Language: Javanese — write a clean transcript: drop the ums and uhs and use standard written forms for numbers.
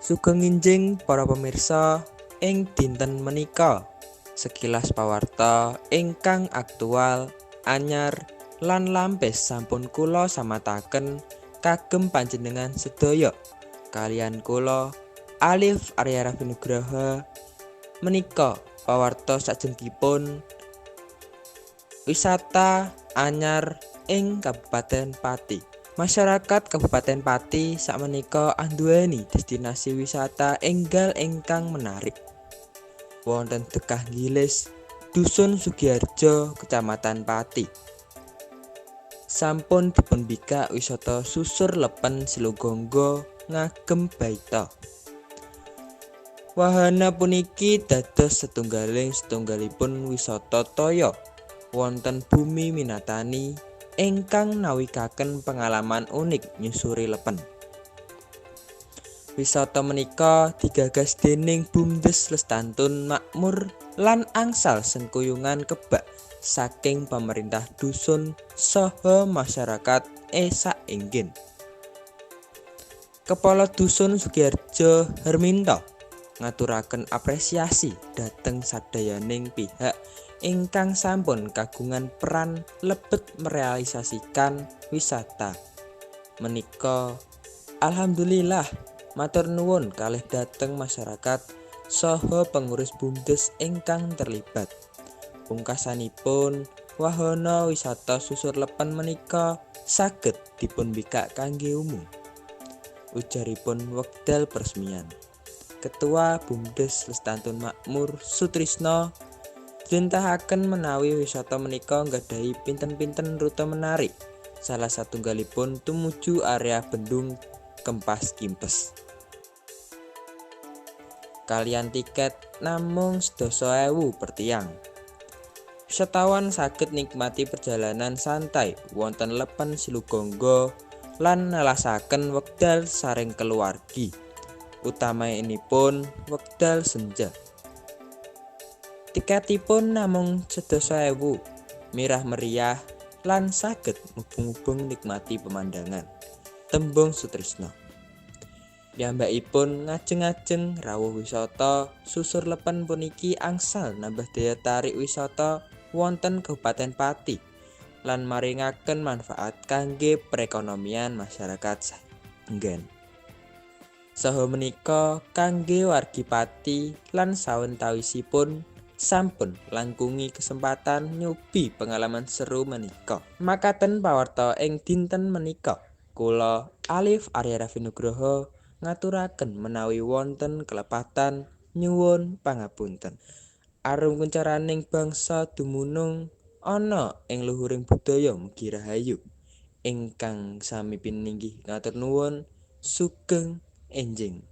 Sugeng enjing para pemirsa ing dinten menika. Sekilas pawarta ingkang aktual, anyar lan lampes sampun kula samataken kagem panjenengan sedaya. Kalian kula Alif Arya Raffi Nugraha menika pawarta sajengkipun wisata anyar ing Kabupaten Pati. Masyarakat Kabupaten Pati sakmenika anduweni destinasi wisata enggal ingkang menarik. Wonten Dekah Gilis, Dusun Sugiharjo, Kecamatan Pati. Sampun dipunbikak wisata susur lepen Silugangga ngagem baita. Wahana puniki dados setunggaling setunggalipun wisata toya wonten bumi Minatani ingkang nawikaken pengalaman unik nyusuri lepen. Wisata menika digagas dening BUMDes Lestantun Makmur lan angsal sengkuyungan kebak saking pemerintah dusun saha masyarakat saenggen. Kepala Dusun Sugiharjo Herminto ngaturaken apresiasi dhateng sadayaning pihak ingkang sampun kagungan peran lebet merealisasikan wisata menika. Alhamdulillah, matur nuwun kalih dhateng masyarakat saha pengurus BUMDes ingkang terlibat. Pungkasanipun, wahana wisata susur lepen menika saged dipunbikak kangge umum, ujaripun wekdal peresmian. Ketua BUMDes Lestantun Makmur Sutrisno njlentrehaken menawi wisata menika nggadahi pinten-pinten rute menarik, salah satunggalipun tumuju area Bendung Kempas Kimpes. Kalian tiket namung 10.000 per tiyang. Wisatawan saged nikmati perjalanan santai wonten lepen Silugangga lan nelasaken wekdal sareng keluargi, utamanipun wekdal senja. Tiketipun namung 10.000, mirah meriah lan saged mubeng-mubeng nikmati pemandangan. Tembung Sutrisno. Piyambakipun ngajeng-ajeng rawuh wisata susur lepen puniki angsal nambah daya tarik wisata wonten Kabupaten Pati lan maringaken manfaat kangge perekonomian masyarakat saenggen. Saha menika kangge wargi Pati lan sawentawisipun sampun langkungi kesempatan nyobi pengalaman seru menika. Makaten pawarta ing dinten menika. Kula Alif Arya Raffi Nugroho ngaturaken menawi wonten kelepatan nyuwun pangapunten. Arum kuncaraning bangsa dumunung ana ing luhuring budaya mugi rahayu. Ingkang sami pinanggih ngatur nuwun, sugeng enjing.